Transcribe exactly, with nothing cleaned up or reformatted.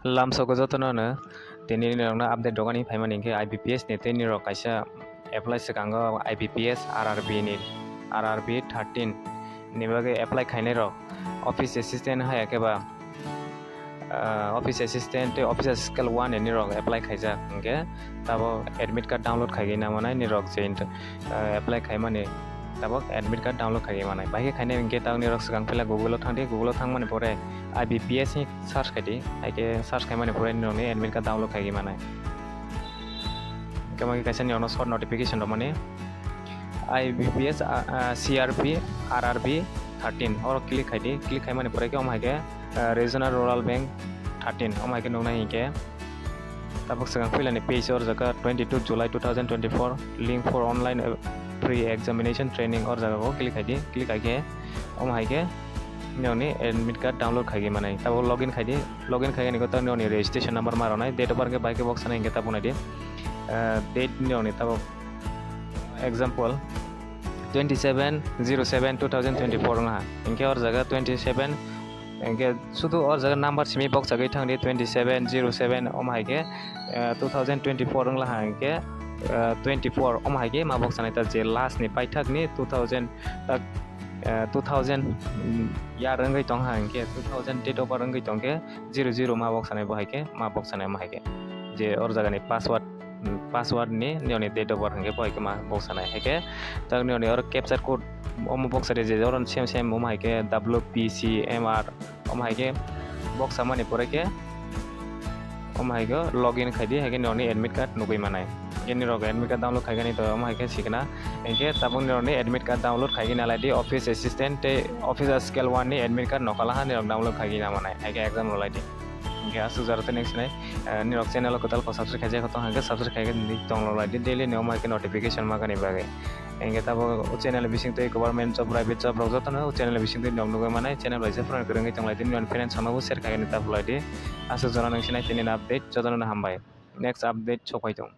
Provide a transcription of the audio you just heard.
Lamsogo jotono no tini nirokno update dogani phaimani hinkhe I B P S ni tei nirok kaisa apply swkango I B P S R R B ni, R R B thirteen ni bagwi apply khainai rok office assistant hai khe ba, ah, office assistant tei officer scale one ni nirok apply khaijak hinkhe tabok admit card download khaigwi namanai nirok je inter-, ah, apply khaimani tabok admit card download khaigwi manai. Bahai khe khainai hinkhe tabok nirok swkang phila Google o thangdi, Google o thangmani pore I B P S ni search khaidi, hai khe search khaimani pore nirokni admit card download khaigwi manai. Hinkhe kaisa nirokno short notification rwmani I B P S, ah, ah, C R P, R R B thirteen oro click khaidi, click khaimani pore khe omo hai khe, ah, Regional Rural Bank thirteen omo hai khe nuknai hinkhe. Tabok swkang philani page o rwjak kha twenty-two July two thousand twenty-four, link for online, uh, pre-examination training o jaga o click khaidi, click khaikhe omo hai khe nini admit card download khaigwi manai. Tabok login khaidi, login khaigani khe nini registration number ma rwnai, date of birth khe bai khe boksa nai hinkhe tabok naidi, uh, date nini tabok example twenty-seven zero seven two thousand twenty-four wngha hinkhe o jaga twenty-seven hinkhe sudu o jaga number simi boksagwi thangdi twenty-seven zero seven omo hai khe, eh, two thousand twenty-four wngla ha hinkhe, eh, twenty-four omo hai khe ma boksanai ta je last ni paithak ni two thousand tak, eh, two thousand, mm, year wngwi tong ha hinkhe two thousand date of birth wngwi tong khe zero zero ma boksanai bo hai khe ma boksanai omo hai khe je o jaga ni password, mm, password ni nini date of birth hinkhe bo hai khe ma boksanai hai khe tak nini oro captcha code omo boksa de je oro same same omo hai khe W P C M R omo hai khe boksa mani pore khe omo hai khe login khaidi, hai khe nini admit card nugwi manai. Hinkhe nirok admit card download khaigani to omo hai khe sikna. Hinkhe tabuk nirokni admit card download khaigwi nalaidi office assistant tei officer scale one ni admit card nokala ha nirok download khaigwi namanai. Hai khe exam rwlaidi. Hinkhe aswk jora tei next nai, eh, nirok channel o kwtal kok subscribe khaijak tong hinkhe subscribe khaigwi tong rwlaidi daily ni omo hai khe notification magani bagwi. Hinkhe tabuk o channel bising twi government job, private job rok jotono o channel bising twi nok nugwi manai. Channel bai jephru kwrwngwi tonglaidi, nini friends rokno bo share khaigani ta bwlaidi. Aswk jora nang sinai tini update, jotono no hambai. Next update sok phai tong.